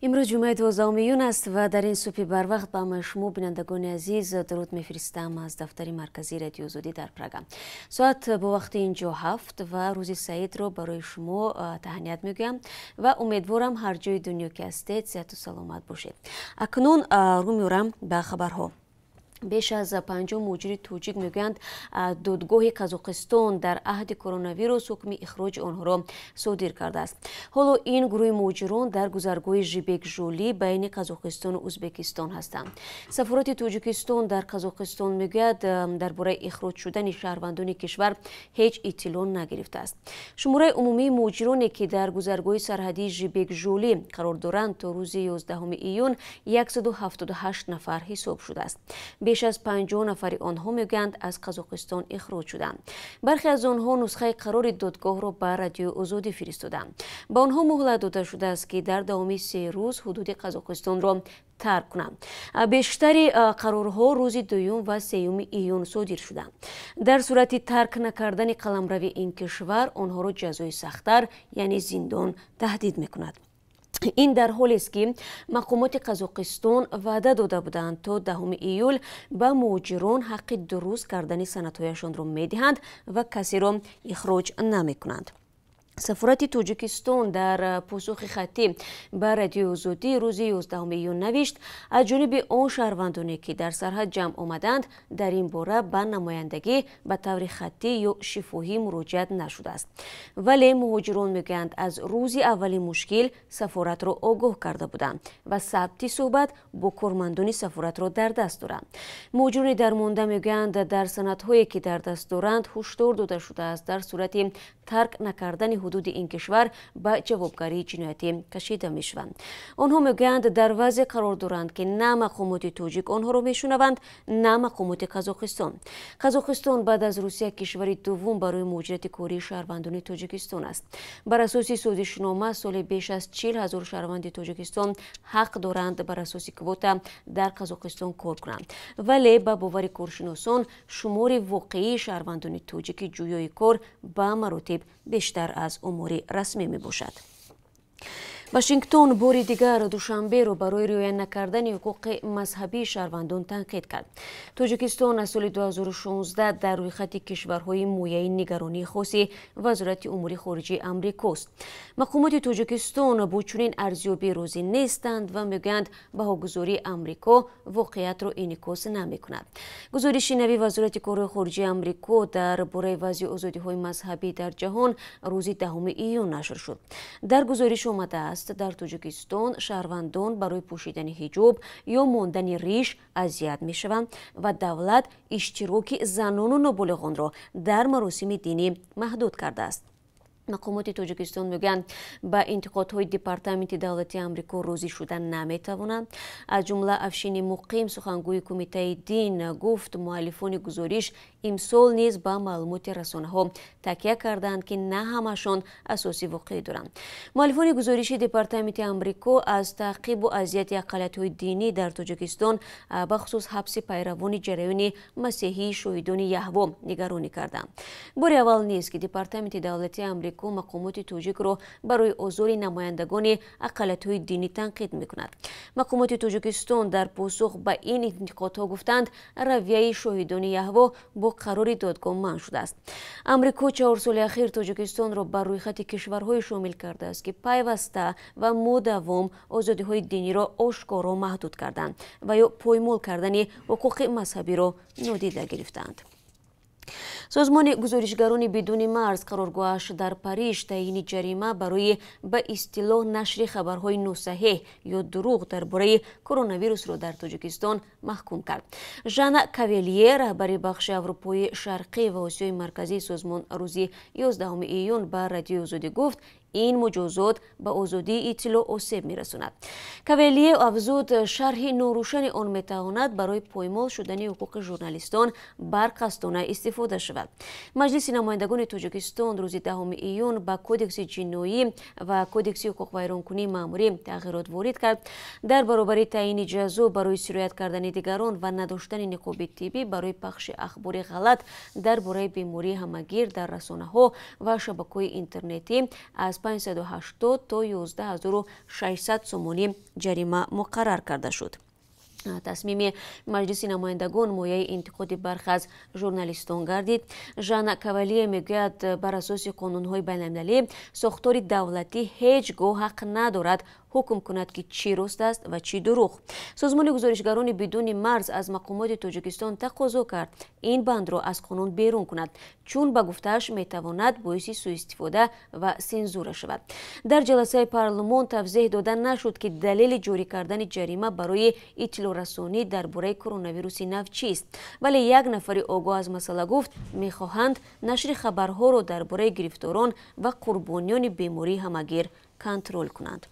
Имрӯз ҷумъаи 12 июн аст ва дар ин субҳи барвақт ба ҳамаи шумо, бинандагони азиз, дуруд мефиристам аз дафтари марказии Радиои Озодӣ дар Прага. Соат бо вақти инҷо 7 ва рӯзи саидро барои шумо таҳният мегӯям ва умедворам, ҳар ҷои дунё ки ҳастед, сиҳату саломат бошед. Акнун рӯ меорам ба хабарҳо. Беш аз 50 муҳоҷири тоҷик мегӯянд, додгоҳи Қазоқистон дар аҳди коронавирус ҳукми ихроҷи онҳоро содир кардааст. Ҳоло ин гурӯҳи муҳоҷирон дар гузаргоҳи Жибек-Жӯлӣ байни Қазоқистону Ӯзбекистон ҳастанд. Сафорати Тоҷикистон дар Қазоқистон мегӯяд, дар бораи ихроҷ шудани шаҳрвандони кишвар ҳеҷ иттилоъ нагирифтааст. Шумораи умумии муҳоҷироне, ки дар гузаргоҳи сарҳадии Жибек-Жӯлӣ қарор доранд, то рӯзи 11 июн 178 нафар ҳисоб шудааст. Беш аз 50 нафари онҳо мегӯянд, аз Қазоқистон ихроҷ шуданд. Бархе аз онҳо нусхаи қарори додгоҳро ба Радиои Озодӣ фиристоданд. Ба онҳо муҳлат дода шудааст, ки дар давоми 3 рӯз ҳудуди Қазоқистонро тарк кунанд. Бештари қарорҳо рӯзи 2 ва 3 июн содир шуданд. Дар сурати тарк накардани қаламрави ин кишвар онҳоро ҷазои сахттар, яъне зиндон, таҳдид мекунад. Ин дар ҳолест, ки мақомоти Қазоқистон ваъда дода буданд, то 10 июл ба муҳоҷирон ҳаққи дуруст кардани санадҳояшонро медиҳанд ва касеро ихроҷ намекунанд. Сафорати Тоҷикистон дар посухи хаттӣ ба Радиои Озодӣ рӯзи 11 июн навишт, аз ҷониби он шаҳрвандоне, ки дар сарҳад ҷамъ омаданд, дар ин бора ба намояндагӣ ба таври хаттӣ ё шифоҳӣ муроҷиат нашудааст. Вале муҳоҷирон мегӯянд, аз рӯзи аввали мушкил сафоратро огоҳ карда буданд ва сабти суҳбат бо кормандони сафоратро дар даст доранд. Муҳоҷирони дармонда мегӯянд, дар санадҳое, ки дар даст доранд, ҳушдор дода шудааст, дар сурати тарк накардани ҳудуди ин кишвар ба ҷавобгарии ҷиноятӣ кашида мешаванд. Онҳо мегӯянд, дар вазъе қарор доранд, ки на мақомоти тоҷик онҳоро мешунаванд, на мақомоти Қазоқистон. Қазоқистон баъд аз Русия кишвари дуввум барои муҳоҷирати кории шаҳрвандони Тоҷикистон аст. Бар асоси созишнома соли беш аз 40 000 шаҳрванди Тоҷикистон ҳақ доранд бар асоси квота дар Қазоқистон кор кунанд. Вале ба бовари коршиносон, шумори воқеии шаҳрвандони тоҷики ҷӯёи кор ба маротиб бештар аз омори расмӣ мебошад. Вашингтон бори дигар Душанберо барои риоя накардани ҳуқуқи мазҳабии шаҳрвандон танқид кард. Тоҷикистон аз соли 2016 дар рӯйхати кишварҳои мояи нигаронии хоси Вазорати умури хориҷии Амрикост. Мақомоти Тоҷикистон бо чунин арзёбӣ розӣ нестанд ва мегӯянд, баҳогузории Амрико воқеиятро инъикос намекунад. Гузориши нави Вазорати корҳои хориҷии Амрико дар бораи вазъи озодиҳои мазҳабӣ дар ҷаҳон рӯзи 10 июн нашр шуд. Дар гузориш омадааст, дар Тоҷикистон шаҳрвандон барои пӯшидани ҳиҷоб ё мондани риш азият мешаванд ва давлат иштироки занону ноболиғонро дар маросими динӣ маҳдуд кардааст. Мақомоти Тоҷикистон мегӯянд, ба интиқодҳои Департаменти давлатии Амрико розӣ шуда наметавонанд. Аз ҷумла Афшини Муқим, сухангӯи Кумитаи дин, гуфт, муаллифони гузориш имсол низ ба маълумоти расонаҳо такя карданд, ки на ҳамашон асоси воқеӣ доранд. Муаллифони гузориши Департаменти Амрико аз таъқибу азияти ақаллиятҳои динӣ дар Тоҷикистон, бахусус ҳабси пайравони ҷараёни масеҳии Шоҳидони Яҳво, нигаронӣ карданд. Бори аввал нест, ки Департаменти давлатии Амрико мақомоти тоҷикро барои озори намояндагони ақаллиятҳои динӣ танқид мекунад. Мақомоти Тоҷикистон дар посух ба ин интиқодҳо гуфтанд, равияи Шоҳидони Яҳво бо қарори додгоҳ манъ шудааст. Амрико 4 соли ахир Тоҷикистонро ба рӯйхати кишварҳое шомил кардааст, ки пайваста ва мудавом озодиҳои диниро ошкоро маҳдуд карданд ва ё поймол кардани ҳуқуқи мазҳабиро нодида гирифтаанд. Созмони Гузоришгарони бидуни марз, қароргоҳаш дар Париж, таъйини ҷарима барои ба истилоҳ нашри хабарҳои носаҳеҳ ё дурӯғ дар бораи коронавирусро дар Тоҷикистон маҳкум кард. Жана Кавелие, раҳбари бахши Аврупои Шарқӣ ва Осиёи Марказии созмон, рӯзи 11 июн ба Радиои Озодӣ гуфт, ин муҷозот ба озодии иттилоъ осеб мерасонад. Кавелие афзуд, шарҳи норӯшани он метавонад барои поймол шудани ҳуқуқи журналистон барқасдона истифода шавад. Маҷлиси намояндагони Тоҷикистон рӯзи 10 июн ба Кодекси ҷиноӣ ва Кодекси ҳуқуқвайронкунии маъмурӣ тағйирот ворид кард. Дар баробари таъйини ҷазо барои сироят кардани дигарон ва надоштани ниқоби тиббӣ, барои пахши ахбори ғалат дар бораи бемории ҳамагир дар расонаҳо ва шабакаҳои интернетӣ аз 580 то 11600 сомонӣ ҷарима муқаррар карда шуд. Тасмими Маҷлиси намояндагон мояи интиқоди бархе аз журналистон гардид. Жанна Кавалие мегӯяд, бар асоси қонунҳои байналмилалӣ сохтори давлатӣ ҳеҷ гоҳ ҳақ надорад ҳукм кунад, ки чӣ рост аст ва чӣ дурӯғ. Созмони гузоришгарони бидуни марз аз мақомоти Тоҷикистон тақозо кард, ин бандро аз қонун берун кунад, чун ба гуфтааш метавонад боиси сӯистифода ва сензура шавад. Дар ҷаласаи парлумон тавзеҳ дода нашуд, ки далели ҷорӣ кардани ҷарима барои иттилоърасонӣ дар бораи коронавируси нав чист. Вале як нафари огоҳ аз масъала гуфт, мехоҳанд нашри хабарҳоро дар бораи гирифторон ва қурбониёни бемории ҳамагир контрол кунанд.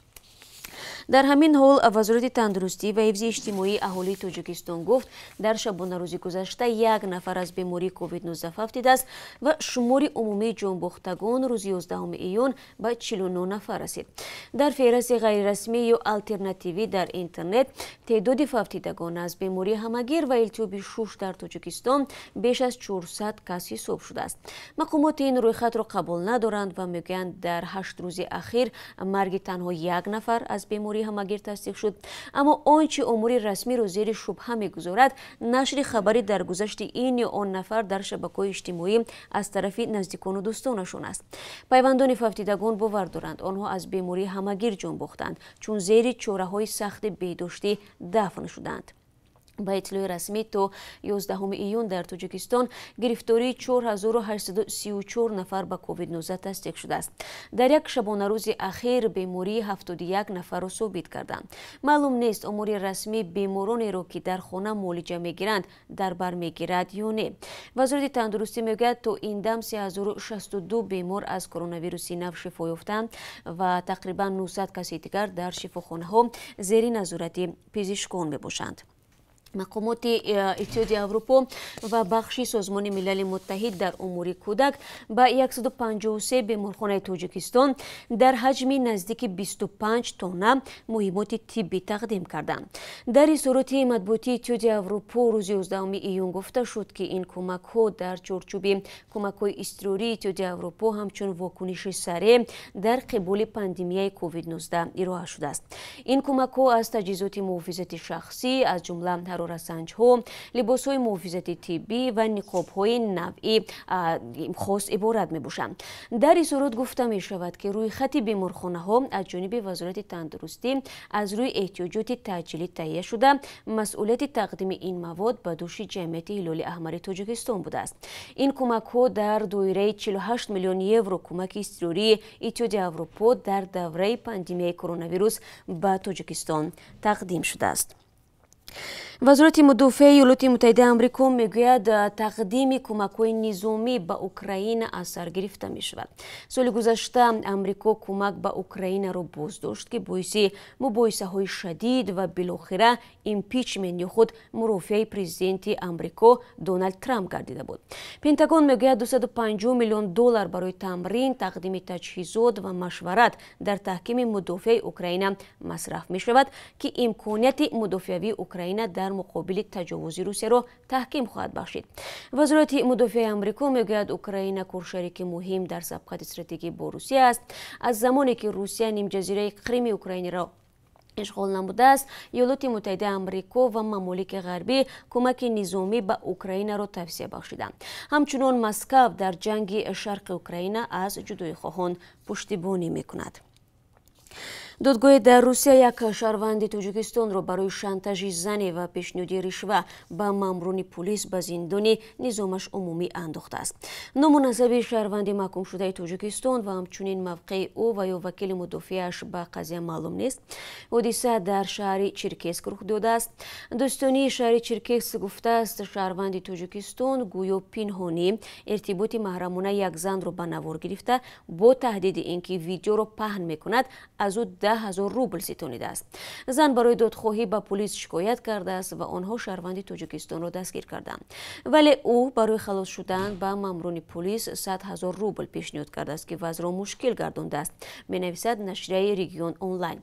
Дар ҳамин ҳол Вазорати тандурустӣ ва ҳифзи иҷтимоии аҳолии Тоҷикистон гуфт, дар шабонарӯзи гузашта як нафар аз бемории COVID-19 фавтидааст ва шумори умумии ҷонбохтагон рӯзи 11 июн ба 49 нафар расид. Дар феҳристи ғайрирасмӣ ё алтернативӣ дар интернет теъдоди фавтидагон аз бемории ҳамагир ва илтиҳоби шуш дар Тоҷикистон беш аз 400 кас ҳисоб шудааст. Мақомоти ин рӯйхатро қабул надоранд ва мегӯянд, дар 8 рӯзи ахир марги танҳо як нафар аз бемории ҳамагир тасдиқ шуд. Аммо он чи умури расмиро зери шубҳа мегузорад, нашри хабари даргузашти ин ё он нафар дар шабакаҳои иҷтимоӣ аз тарафи наздикону дӯстонашон аст. Пайвандони фавтидагон бовар доранд, онҳо аз бемории ҳамагир ҷон бохтанд, чун зери чораҳои сахти беҳдоштӣ дафн шуданд. Ба иттилои расмӣ то 11 июн дар Тоҷикистон гирифтории 4834 нафар ба COVID-19 тасдиқ шудааст. Дар як шабонарӯзи ахир бемории 71 нафарро собит карданд. Маълум нест, омори расмӣ беморонеро, ки дар хона муолиҷа мегиранд, дар бар мегирад ё не. Вазорати тандурустӣ мегӯяд, то ин дам 3062 бемор аз коронавируси нав шифо ёфтанд ва тақрибан 900 каси дигар дар шифохонаҳо зери назорати пизишкон мебошанд. Мақомоти Иттиҳоди Аврупо ва бахши Созмони Милали Муттаҳид дар умури кӯдак ба 153 беморхонаи Тоҷикистон дар ҳаҷми наздики 25 тонна муҳимоти тиббӣ тақдим карданд. Дар изҳороти матбуотии Иттиҳоди Аврупо рӯзи 11 июн гуфта шуд, ки ин кӯмакҳо дар чорчӯби кӯмакҳои изтирории Иттиҳоди Аврупо ҳамчун вокуниши сареъ дар қиболи пандемияи COVID-19 ироа шудааст. Ин кӯмакҳо аз таҷҳизоти муҳофизати шахсӣ, аз ҷумла ҳарорасанҷҳо, либосҳои муҳофизати тиббӣ ва ниқобҳои навъи хос иборат мебошанд. Дар изҳорот гуфта мешавад, ки рӯйхати беморхонаҳо аз ҷониби Вазорати тандурустӣ аз рӯи эҳтиёҷоти таъҷилӣ таҳия шуда, масъулияти тақдими ин мавод ба дӯши Ҷамъияти Ҳилоли Аҳмари Тоҷикистон будааст. Ин кӯмакҳо дар доираи 48 миллион евро кӯмаки изтирории Иттиҳоди Аврупо дар давраи пандемияи коронавирус ба Тоҷикистон тақдим шудааст. Вазорати мудофиаи Иёлоти Муттаҳидаи Амрико мегӯяд, тақдими кӯмакҳои низомӣ ба Украина аз сар гирифта мешавад. Соли гузашта Амрико кӯмак ба Украинаро боздошт, ки боиси мубоҳисаҳои шадид ва билохира импичмент ё худ мурофиаи президенти Амрико Доналд Трамп гардида буд. Пентагон мегӯяд, 250 миллион доллар барои тамрин, тақдими таҷҳизот ва машварат дар таҳкими мудофиаи Украина масраф мешавад, ки имконияти мудофиавии Украина дар муқобили таҷовузи Русияро таҳким хоҳад бахшид. Вазорати мудофиаи Амрико мегӯяд, Украина коршарики муҳим дар сабқати стратегӣ бо Русия аст. Аз замоне ки Русия нимҷазираи Қрими Украинаро ишғол намудааст, Иёлоти Муттаҳидаи Амрико ва мамолики ғарбӣ кӯмаки низомӣ ба Украинаро тавсия бахшиданд. Ҳамчунон Москав дар ҷанги шарқи Украина аз ҷудоихоҳон пуштибонӣ мекунад. Додгоҳе дар Русия як шаҳрванди Тоҷикистонро барои шантажи зане ва пешниҳоди ришва ба маъмурони пулис ба зиндони низомаш умумӣ андохтааст. Ному насаби шаҳрванди маҳкумшудаи Тоҷикистон ва ҳамчунин мавқеи ӯ ва ё вакили мудофиааш ба қазия маълум нест. Ҳодиса дар шаҳри Черкесск рух додааст. Дӯстонии шаҳри Черкесск гуфтааст, шаҳрванди Тоҷикистон гӯё пинҳонӣ иртиботи маҳрамона як занро ба навор гирифта, бо таҳдиди ин ки видеоро паҳн мекунад, аз ӯ 10 000 рубл ситонидааст. Зан барои додхоҳӣ ба пулис шикоят кардааст ва онҳо шаҳрванди Тоҷикистонро дастгир карданд. Вале ӯ барои халос шудан ба маъмурони пулис 100 000 рубл пешниҳод кардааст, ки вазъро мушкил гардондааст, менависад нашрияи «Регион онлайн».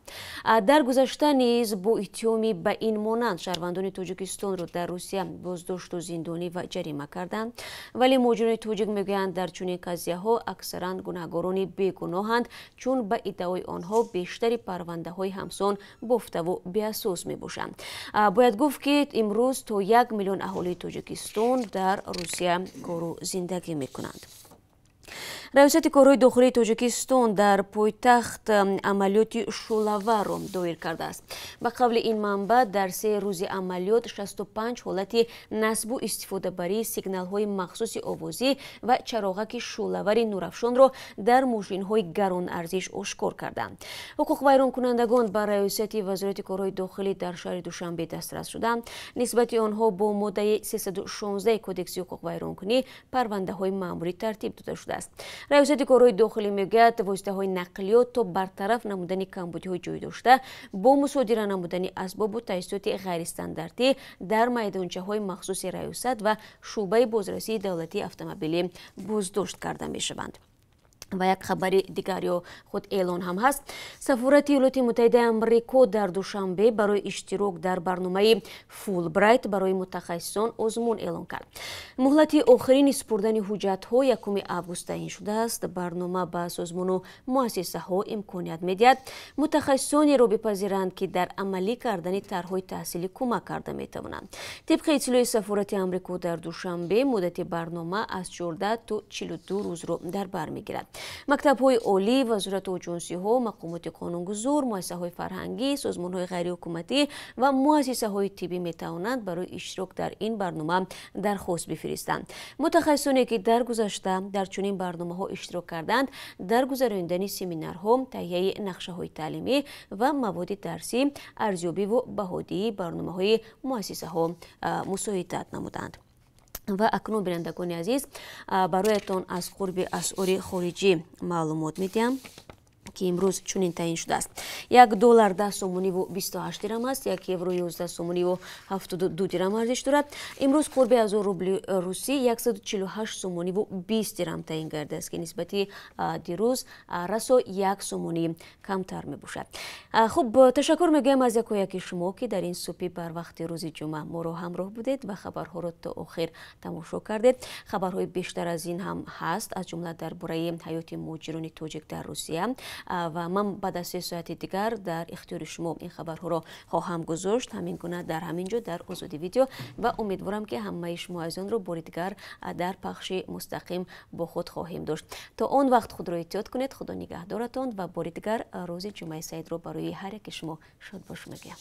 Дар гузашта низ бо иттиҳоми ба ин монанд шаҳрвандони Тоҷикистонро дар Русия боздошту зиндонӣ ва ҷарима карданд. Вале муҳоҷирони тоҷик мегӯянд, дар чунин қазияҳо аксаран гунаҳгорони бегуноҳанд, чун ба иддаои онҳо бештари парвандаҳои ҳамсон бофтаву беасос мебошанд. Бояд гуфт, ки имрӯз то 1 миллион аҳолии Тоҷикистон дар Русия кору зиндагӣ мекунанд. Раёсати корҳои дохилии Тоҷикистон дар пойтахт амалиёти шӯълаварро доир кардааст. Ба қавли ин манбаъ, дар 3 рӯзи амалиёт 65 ҳолати насбу истифодабарии сигналҳои махсуси овозӣ ва чароғаки шӯълавари нурафшонро дар мошинҳои гаронарзиш ошкор карданд. Ҳуқуқвайронкунандагон ба раёсати Вазорати корҳои дохилӣ дар шаҳри Душанбе дастрас шуданд. Нисбати онҳо бо моддаи 316 Кодекси ҳуқуқвайронкунӣ парвандаҳои маъмурӣ тартиб дода шудааст. Раёсати корҳои дохилӣ мегӯяд, воситаҳои нақлиёт то бартараф намудани камбудиҳои ҷой дошта бо мусодира намудани асбобу таҷҳизоти ғайристандартӣ дар майдончаҳои махсуси раёсат ва шӯъбаи бозрасии давлатии автомобилӣ боздошт карда мешаванд. Ва як хабари дигар ё худ эълон ҳам ҳаст. Сафорати Иёлоти Муттаҳидаи Амрико дар Душанбе барои иштирок дар барномаи Фулбрайт барои мутахассисон озмун эълон кард. Муҳлати охирини супурдани ҳуҷҷатҳо 1 август таъин шудааст. Барнома ба созмону муассисаҳо имконият медиҳад мутахассисонеро бипазиранд, ки дар амалӣ кардани тарҳҳои таҳсилӣ кӯмак карда метавонанд. Тибқи иттилои сафорати Амрико дар Душанбе, муддати барнома аз 14 то 42 рӯзро дар бар мегирад. Мактабҳои олӣ, вазорату оҷонсиҳо, мақомоти қонунгузор, муассисаҳои фарҳангӣ, созмонҳои ғайриҳукуматӣ ва муассисаҳои тиббӣ метавонанд барои иштирок дар ин барнома дархост бифиристанд. Мутахассисоне, ки дар гузашта дар чунин барномаҳо иштирок карданд, дар гузаронидани семинарҳо, таҳияи нақшаҳои таълимӣ ва маводи дарсӣ, арзёбиву баҳодиҳии барномаҳои муассисаҳо мусоидат намуданд. Ва акнун, бинандагони азиз, бароятон аз қурби асъори хориҷӣ маълумот медиҳам, ки имрӯз чунин таъин шудааст: 1 доллар 10 сомониву 28 дирам аст, 1 евро 11 сомониву 72 дирам арзиш дорад. Имрӯз қурби 1000 рубли русӣ 148 сомониву 20 дирам таъин гардааст, ки нисбати дирӯз расо 1 сомонӣ камтар мебошад. Хуб, ташаккур мегӯям аз яку яки шумо, ки дар ин субҳи барвақти рӯзи ҷумъа моро ҳамроҳ будед ва хабарҳоро то охир тамошо кардед. Хабарҳои бештар аз ин ҳам ҳаст, аз ҷумла дар бораи ҳаёти муҳоҷирони тоҷик дар Русия, ва ман баъд аз 3 соати дигар дар ихтиёри шумо ин хабарҳоро хоҳам гузошт, ҳамин гуна дар ҳамин ҷо, дар Озоди Видео. Ва умедворам, ки ҳамаи шумо азизонро бори дигар дар пахши мустақим бо худ хоҳем дошт. То он вақт худро эҳтиёт кунед, Худо нигаҳдоратон ва бори дигар рӯзи Ҷумъаи саидро барои ҳар яки шумо шодбош мегӯям.